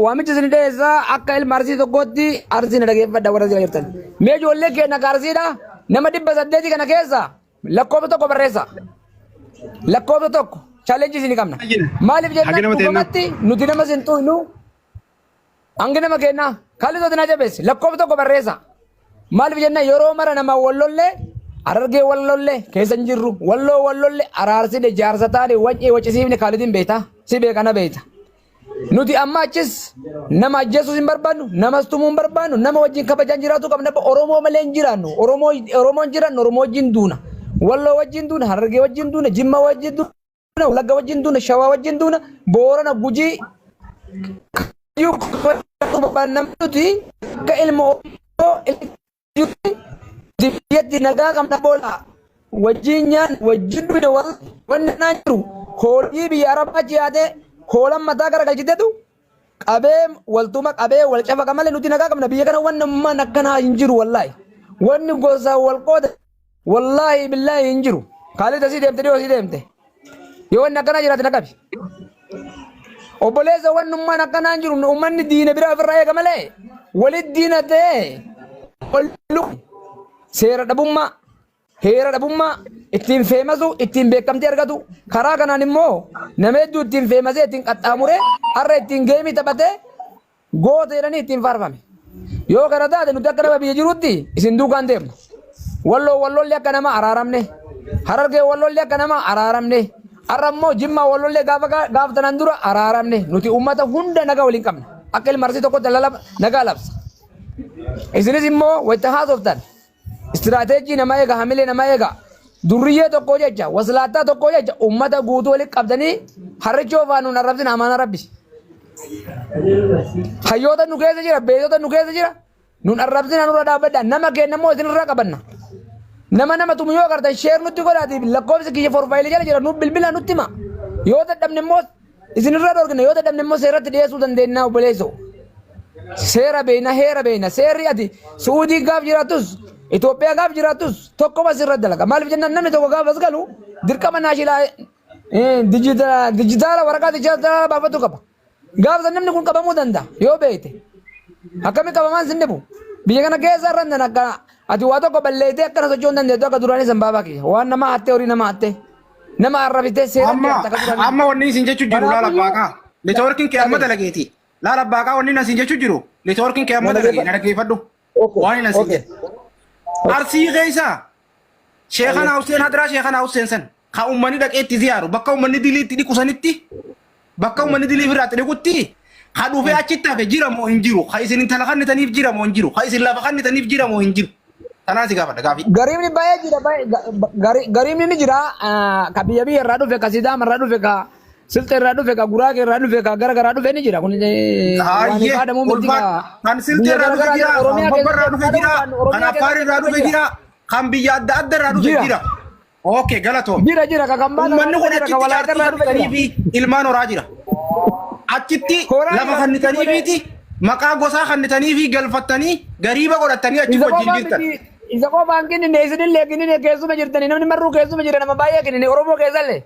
Waamicha isin dhiyeessaa akka ilma Arsii tokkootti Arsii na dhageeffadha warra jira jirtan. Mee ijoollee keenya ka Arsiidha nama 800 kana keessa lakkoofsa tokko barreessa. Lakkoofsa tokko challenge isin qabna. Maaliif Hagi jennaan nama teennaa. dhugumatti nuti nama isin xuynu hangi nama kennaa kaalli na jabeessi lakkoofsa tokko barreessa. Maaliif jennaan yeroo mara nama wal lolle Harargee wal lolle keessa hin jirru Walloo wal lolle araarsine jaarsa taane wancee waccisiifne Kaalidiin beekta si beeka na beekta. Nuti amma achis nama ajjeesuus hin barbaannu, namas tumuu hin barbaannu, nama wajjin kabajaan jiraachuu qabna. Oromoo malee hin jiraannu. Oromoo Oromoon jiraannu Oromoo wajjin duuna. Walloo wajjin duuna, Harargee wajjin duuna, Jimma wajjin duuna, Wallagga wajjin duuna, Shawaa wajjin duuna, Boorana, Gujii, Kayyuu barbaanna nuti akka ilma Oromoo biyyatti nagaa qabna boola wajjin nyaan wajjin dhuyne wanni naan jiru hoolii biyya arabaa jiyaatee hoolan mataa gara galchitetu qabee waltuma qabee wal cafaqa malee nuti nagaa qabna biyya kana wanni ammaan akkanaa hin jiru wallaahi wanni gosa wal qooda wallaahi billaahi hin jiru kaalii tasii deemte dhiyoo sii deemte yoo wanni akkanaa jiraate na qabi. Obboleessa wannummaan akkanaa hin jiru uummanni diina biraa ofirraa eega malee walit diina ta'ee seera dhabummaa heera dhabummaa ittiin feemasu ittiin beekamtii argatu karaa kanaan immoo nama hedduu ittiin feemasee ittiin qaxxaamuree har'a ittiin geemii taphatee Goota jedhanii ittiin faarfame. Yoo kana taate nuti akka nama biyya jirutti isin duukaan deemna. Walloo wallolli akka nama araaramne. Harargee wallolli akka nama araaramne. Har'a immoo Jimmaa wallollee gaafa gaafa tanaan dura araaramne. Nuti uummata hunda nagaa waliin qabna. Akka ilma Arsii tokkotti nagaa labsa. Isinis immoo wayita haasoftan Istiraateejii namaa eega, hamilee namaa eega. Durriyyee tokkoo jecha, waslaattaa tokkoo jecha uummata guutuu walitti qabdanii harrichoo faan nuun arrabsin amaana rabbi. Hayyoota nu keessa jira, beektota nu keessa jira. Nuun arrabsina nurra dhaabbadha. Nama keenya immoo isin irraa qabanna. Nama nama tumu yoo agartan sheer nutti godhaati lakkoofsi kiyya forfaayilii jala jira nu bilbila nutti hima. Yoo dadhabne immoo Isin irraa dhorkina yoo dadhabne immoo seeratti dhiyeessuu dandeenya obboleessoo. Seera beeyna heera beeyna seerri ati Su'uudii gaaf jiraattus Itoophiyaa gaaf jiraattus tokkoma sirra dalaga. Maaliif jennaan namni tokko gaaf as galu dirqama naashilaa dijitaala waraqaa dijitaala baafachuu qaba. Gaaf san namni kun qabamuu danda'a yoo beekte. Akkami qabamaan sin dhibu. Biyya kana keessa irra hin akka ati waa tokko balleessitee akkana socho'uu hin dandeettu akka duraanii san baabaa kiyya. Waan nama hattee horii nama hattee. Nama arrabsitee seera Amma dhiyaata akka duranii. amma wanni isin jechuu jiru laala Kanaafiyyuu baaqaa. Neetwoorkiin kee amma dhaga'i. dalageeti. Laala baaqaa wanni isin jechuu jiru. Neetwoorkiin kee amma Na dalagee dhaggeeffadhu. na dhaggeeffadhu. Okay. Waan inni isin Okay. jedhu. Arsii keessa Sheekana Hussein Hadiraa Sheekana Hussein san kan uummanni dhaqee itti ziyaaru bakka uummanni dilii itti dhiqu sanitti bakka uummanni dilii ofirraa itti dhiqutti ka dhufee achitti hafe jira moo hin jiru ka isin intala kannitaniif jira moo hin jiru ka isin lafa kannitaniif jira moo hin jiru. Tanaan si gaafadha gaafii. Gariimni baay'ee jira gariimni ni jira ka biyya biyya irraa dhufe ka Sidaama irraa dhufe ka Silxe irraa dhufe ka Guraagee irraa dhufe ka gara garaa dhufe ni jira kun waan Hayyee kaadhamuu miti ka ulfaat kan Silxee biyya irraa gara dhufe garaa jira, kan Oromiyaa Gobba irraa keessatti dhufe jira, kaadhamuu kan Oromiyaa Affaar keessatti irraa dhufe jira jira, kan biyya adda adda irraa dhufe jira jira. Okay galatoom. jira jira ka Kambaata irraa Uummanni dhufe kun jira ka achitti Walaayita jaartii irraa dhufe jira kannitaniifi ilmaan horaa jira. Achitti horaa lafa jira godhee kannitaniifiiti maqaa gosaa kannitaniifi galfattanii gariiba godhattanii achi isa wajjin qofaa jirtan. miti isa qofaan kennine isinillee kennine keessuma jirtanii namni marruu keessuma jira nama baay'ee kennine Oromoo keessallee.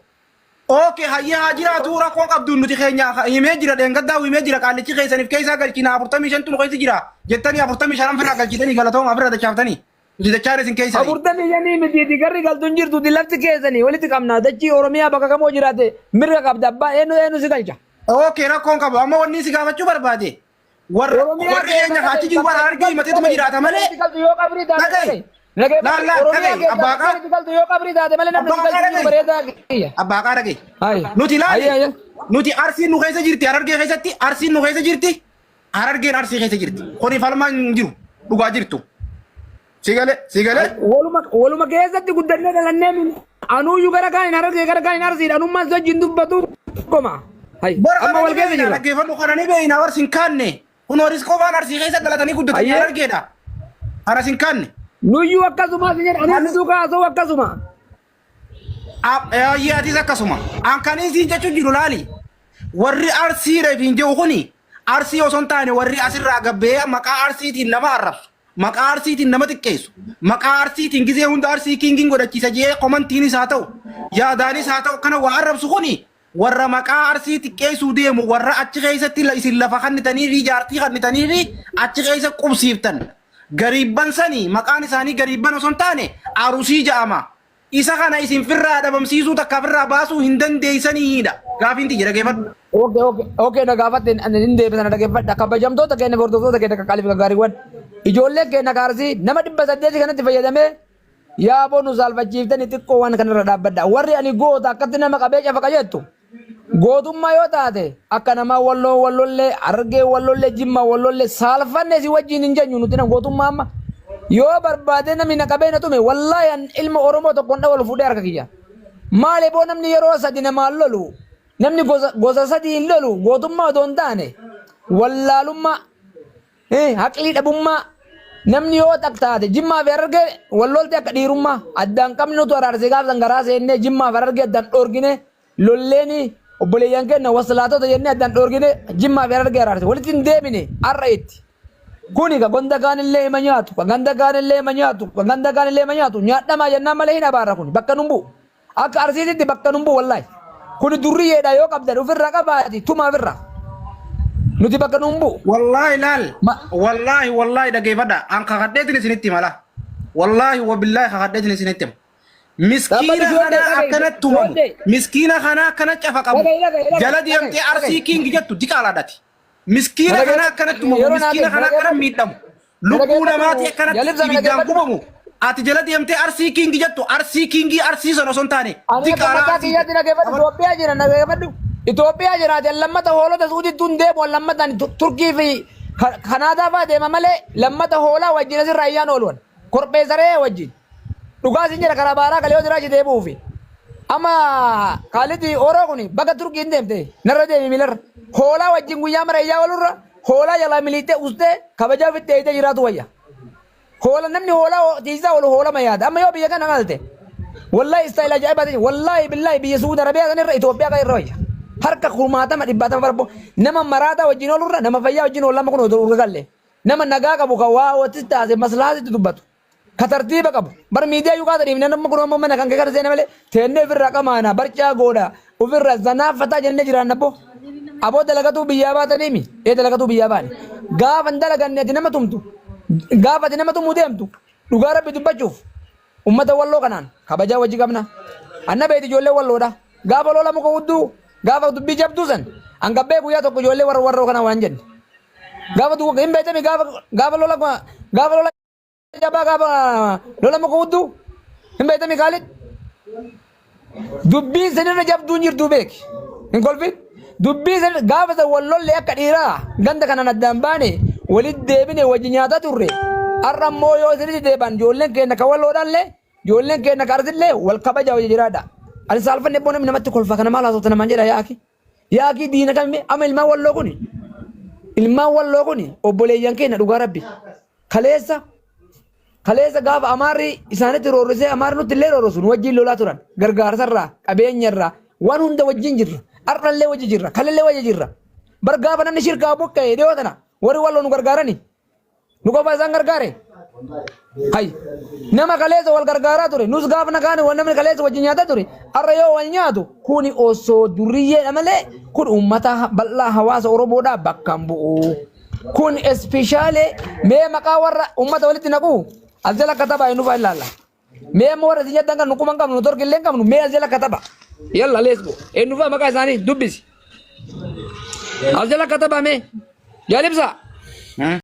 Okay hayyee haa jiraatu rakkoo qabdu nuti keenya himee jira dheengaddaa himee jira qaallichi keessaniif keessaa galchina 45 nu keessa jira jettanii 45 firraa galchitanii galatooma ofirraa dachaaftanii nuti dachaan isin keessanii. 45 mitiiti garri galtu hin jirtu lafti keessanii walitti qabna dachii Oromiyaa bakka kamoo jiraate mirga qabda abbaa eenyu eenyu si galcha. Okay rakkoon qabu amma wanni si gaafachuu barbaade warra Oromiyaa warri keenya keessa achi jiru bara harki himateetuma bakka jiraata malee itti galtu yoo qabrii taate dhaga'i malee laal laal Oromiyaa dhaga'i keessa abbaa bakka qaa itti galtu yoo qabrii taate malee namni si abbaa qaa galchu hin jiru dhaga'i bareedaa kiyya. abbaa qaa dhaga'i Hayi nuti hayi laali hayi. nuti arsiin nu keessa jirti harargee keessatti arsiin nu keessa jirti harargeen arsii keessa jirti kuni falmaan hin jiru dhugaa jirtu si galee si galee Waluma waluma keessatti guddannee dhalannee min anuuyyuu gara kaan hin harargee gara kaan hin arsiidha anummaan si wajjin dubbatu koma. Hayi Bara amma kana wal ni keessa beeyna jirra. dhaggeeffadhu kana ni beeyna warsi hin kaanne kun horis qofaan arsii keessa dhalatanii guddatanii Hayyee harargeedha kanas hin kaanne. nuyyuu akkasuma si jedha anis duukaa haasa'u akkasuma. Ayyee atis akkasuma. An kan isiin jechuun jiru laali. Warri arsii reefiin jiru kuni arsii osoo hin taane warri asirraa gabbee maqaa arsiitiin nama arrabsu. Maqaa arsiitiin nama xiqqeessu. Maqaa arsiitiin gizee hunda arsii kiingiin godhachiisa jee komantiinis haa ta'u yaadaanis haa ta'u kana waa arrabsu kuni Warra maqaa Arsii xiqqeessuu deemu warra achi keessatti isin lafa kannitanii fi jaartii kannitanii fi achi keessa qubsiiftan. Gariibban sani maqaan isaanii gariibban osoo hin taane Arusii ja'ama. Isa kana isin firraa dhabamsiisuu takka firraa baasuu hin dandeessaniidha. Gaafiin tiyya dhageeffadhu. Okay, okay, okay, na gaafatte ani hin deebisa na dhageeffadha. Kabajamtoota keenya fi hordoftoota keenya qaqqaalii fi gaggaariiwwan. Ijoollee keenya kaarsii nama 800 kanatti fayyadamee yaa boo nu saalfachiiftanii xiqqoo waan kanarra dhaabbadha. Warri ani goota akkatti nama qabee cafaqa jettu gootummaa yoo taate akka namaa walloo wallollee harargee wallollee jimmaa wallollee saalfanne si wajjin hin jenyu nuti nama gootummaa amma yoo barbaade namni na qabee na tume wallaahi an ilma Oromoo tokkoon dhawalu fuudhee harka kiyya. Maali boo namni yeroo sadi namaan lolu namni gosa gosa sadii hin lolu gootummaa odoo hin taane wallaalummaa Haqlii dhabummaa namni yoo tak taate Jimmaa fi Harargee wal lolte akka dhiirummaa addaan qabnutu araarsee gaaf san garaa seennee Jimmaa fi Harargee addaan dhoorgine lolleeni obboleeyyan keenya waslaatota jennee addaan dhoorgine Jimmaa fi Harargee araarse walitti hin deebine har'a itti. Kuni ka gonda kaanillee hima nyaatu ka ganda kaanillee hima nyaatu ka ganda kaanillee hima nyaatu nyaadhamaa jennaan malee hin abaarra kun bakka nun bu'u. Akka Arsiititti bakka nun bu'u wallaahi. Kuni durriyyeedha yoo qabdan ofirraa qabaati tuma ofirraa. Nuti bakka nun bu'u. Wallaahi laal. Wallaahi wallaahi dhageeffadha. An kakadheetin isinitti himala. Wallaahi wabillaahi kakadheetin isinitti hima. Miskiina Dhaabbati kana Shoodee dhaga'i. akkana tumamu. Shoodee. Miskiina kana akkana cafaqamu. Dhaga'i dhaga'i dhaga'i Jala dhaga'i deemtee dhaga'i. Arsii kiingi jettu diqaalaadhati. Miskiina Na kana akkana dhaggeeffadhu. tumamu. Yeroo naa Miskiina kenni. kana Na akkana dhaggeeffadhu. miidhamu. Na Lubbuu dhaggeeffadhu. namaatii akkanatti Jalibsa na ibiddaan dhaggeeffadhu. gubamu. Ati jala deemtee Arsii kiingi jettu Arsii kiingii Arsii sana osoo hin taane Ani akka diqaalaa mataa Arsii kiyyaatti dhaggeeffadhu. Itoophiyaa jira na dhaggeeffadhu. Itoophiyaa jiraate lammata hoolota Suudiitti hin deemu lammata ani Turkii fi Kanaadaa fa'aa deema malee lammata hoolaa wajjin asirraa iyyaan ooluwan. Korphee saree wajjin. Dhugaa sin jedha karaa baaraa galee yoo jiraachi deebi'uufi. Amma Kaalidi Oroo kun bakka Turkii hin deemte narra deemi miilarra. Hoolaa wajjin guyyaa mara iyyaa oolurra hoolaa jalaa miliixxee ustee kabajaa ofitti eegdee jiraatu wayya. Hoola namni hoolaa tiisaa oolu hoolama yaada. Amma yoo biyya kana galte wallahi istaayila ajaa'ibaati. Wallahi billahi biyya Suudi Arabiyaa sanirra Itoophiyaa kan irra wayya. Harka kumaatama dhibbaatama barbo nama maraataa wajjin oolurra nama fayyaa wajjin oolama kun oduu urga galle. Nama nagaa qabu kan waa watti taase maslahaasitti dubbatu. Ka tartiiba qabu. Bar miidiyaa yuu kaasa dhiifne namni kun ammoo mana kan kee kana seene malee teennee ofirraa qamaana barcaa goodha ofirraa zanaaffataa jennee jiraanna abboo. Aboo dalagatuu biyyaa baatanii mi? Ee dalagatuu biyyaa baane. Gaafa hin dalaganne ati nama tumtu. Gaafa ati nama tumuu deemtu dhugaa rabbi dubbachuuf ummata walloo kanaan kabajaa wajji qabna. Anna beeti ijoollee walloodha. Gaafa lola muka hudduu gaafa dubbii jabduu san hangabbee guyyaa tokko ijoollee warra warroo kana waan jenne. Gaafa hin beektami gaafa gaafa lola gaafa lola jabaa gaafa lola muka hudduu hin beektami Kaalid. Dubbiin sanirra jabduun jirtu beeki. Hin kolfin. Dubbii san gaafa san wal lolle akka dhiiraa ganda kanaan addaan baane walitti deebine wajji nyaataa turre. Har'a immoo yoo isinitti deeban ijoolleen keenya ka walloodhaallee ijoolleen keenya ka arsillee wal kabajaa wajji jiraadha. Ani saalfanne immoo namni namatti kolfa kana maal haasofta namaan jedha yaaki. Yaakii diina kami amma ilmaan walloo kuni ilmaan walloo kuni obboleeyyan keenya dhugaa rabbi kaleessa kaleessa gaafa amaarri isaanitti roorrisee amaarri nutti illee roorrisu nu wajjin lolaa turan gargaarsarraa qabeenyarraa waan hunda wajjin jirra har'allee wajji jirra kalellee wajji jirra bar gaafa namni shirkaa buqqa'e dhiyoo tana warri walloo nu gargaarani Nu qofa isaan gargaare? Hay. Nama kaleessa wal gargaaraa ture. Nus gaafa na kaane wal namni kaleessa wajjin nyaataa ture. Har'a yoo wal nyaatu kuni osoo duriyyeedha malee kun uummata bal'aa hawaasa Oromoodhaa bakka hin bu'u. Kun ispeeshaalee mee maqaa warra uummata walitti naquu as jala katabaa hin dhufaa ilaalla. Mee amma warra isin jettan kan nu quba hin qabnu nu torki illee hin qabnu mee as jala kataba. Yalla let's go. Eenyu fa'a maqaa isaanii dubbisi. As jala kataba mee. Jaalibsa.